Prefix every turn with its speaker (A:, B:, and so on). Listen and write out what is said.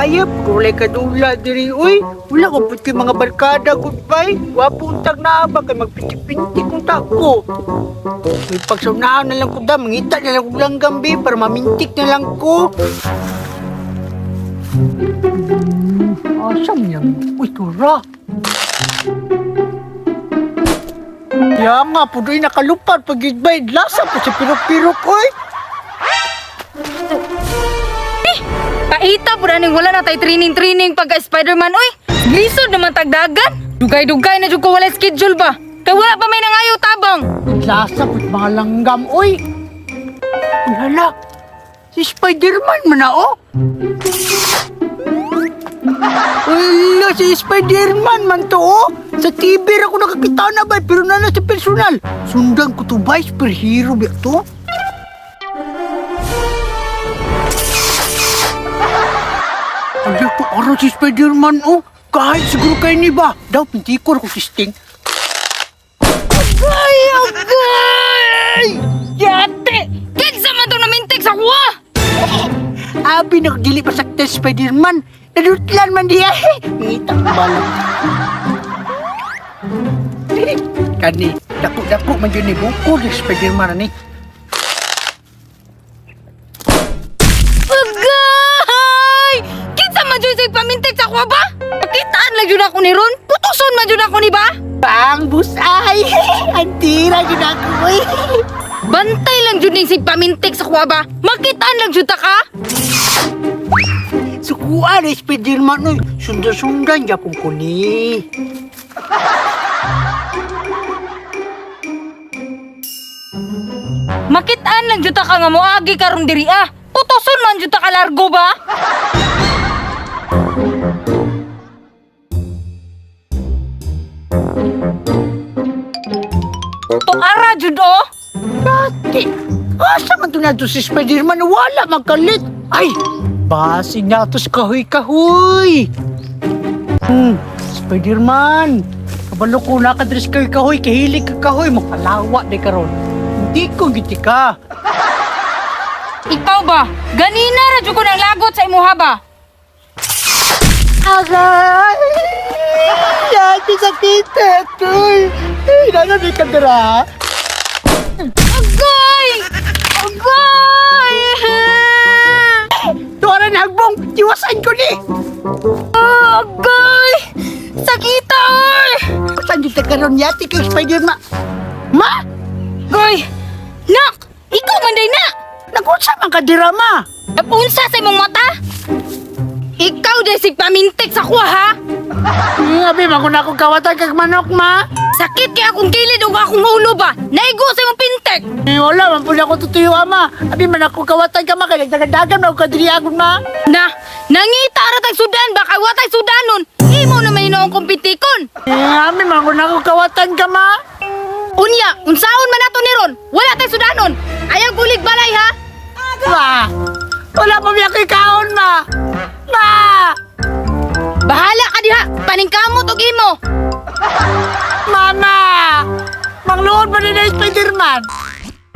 A: Kaya, kulay kadula diri, uy. Wala ko pud kay mga barkada, goodbye. Wapo untag na ba kay magpinti-pinti kung tako. May pagsaunaan na lang ko da, mangita na lang ko langgam, be, para mamintik na lang ko. Asam yan? Uy, tura. Ya nga, pudoy nakalupad pag goodbye. Lasa po sa pirok-pirok, uy.
B: Paita po ning wala na tay training-training pagka Spider-Man oy. Lisod naman tagdagan. Dugay-dugay na jud ko wala schedule ba. Kay wala pa may nangayo tabang.
A: Lasa po't mga langgam, oy! Uy, hala! Si Spider-Man man na, oh! Hala, si Spider-Man man to, oh! Sa TV ra ko nakakita na, bay, pero na sa personal. Sundan ko to, bay, superhero ba to? Hala, to araw si Spider-Man, oh! Kahit siguro kayo ni ba? Daw, pintikor ko si Sting. Agay! Agay! Yate!
B: Kinsa man tong namintik sa kuha?
A: Abi nagdili pa sa Spider-Man. Nadutlan man diya. Ngita ko balak. Kani, dako-dako man yun ni buko ni Spider-Man ni.
B: Agay! Kinsa man jud sig pamintik sa kuha ba? Pakitaan lang jud ako ni Ron. Putuson man jud ako ni ba?
A: Pang busay! Antira yun ako eh.
B: Bantay lang jud ning sig pamintik sa kuha ba? Makitaan lang jud ta ka.
A: Sukuan ni Spider-Man oy. Sundan-sundan yapon ko ni.
B: Makitaan lang jud ta ka nga moagi karon diri ah. Putuson man jud ta ka largo ba? Tuara jud oh.
A: Dati, asa man to na to si Spider-Man? Wala magkalit. Ay, basig na to sa kahoy-kahoy. Spider-Man. Kabalo ko na kadres kahoy-kahoy, kahilig ka kahoy, mapalawa di karon. Hindi ko giti ka.
B: Ikaw ba? Ganina ra jud ko nang lagot sa imuha ba?
A: Agay! Yati sakit etoy. Ay, nana di ka dira.
B: Agay! Agay!
A: Tuara na hagbong, tiwasan ko ni.
B: Agay! Sakita oy!
A: Saan dito karon yati kay Spider-Man? Ma!
B: Agay! Nak! Ikaw man day na!
A: Nagunsa man ka dira ma?
B: Napunsa sa imong mata? Ikaw day sig pamintik sa kuha ha?
A: Abi, man na akong kawatan kag manok, ma.
B: Sakit kay akong kilid ug akong ulo ba? Naigo sa imong pintek.
A: Eh, wala, man po na ako tutuyo, ama. Abi, man ako kawatan ka, ma. Kaya nagdagadagan na ako kadiri ako, ma.
B: Na, nangita ra tag sudan ba kay watay sudanon. Imo na may noong kong pintikon.
A: Eh, abi, man ko na ako kawatan ka, ma.
B: Unya, unsaon man nato ni ron? Wala tay sudanon. Ayaw bulig balay ha.
A: Ma! Wala pa miya kay kaon, ma. Ma!
B: Bahala ka diha. Paningkamot og imo.
A: Mama! Mangluod ba ni na Spider-Man?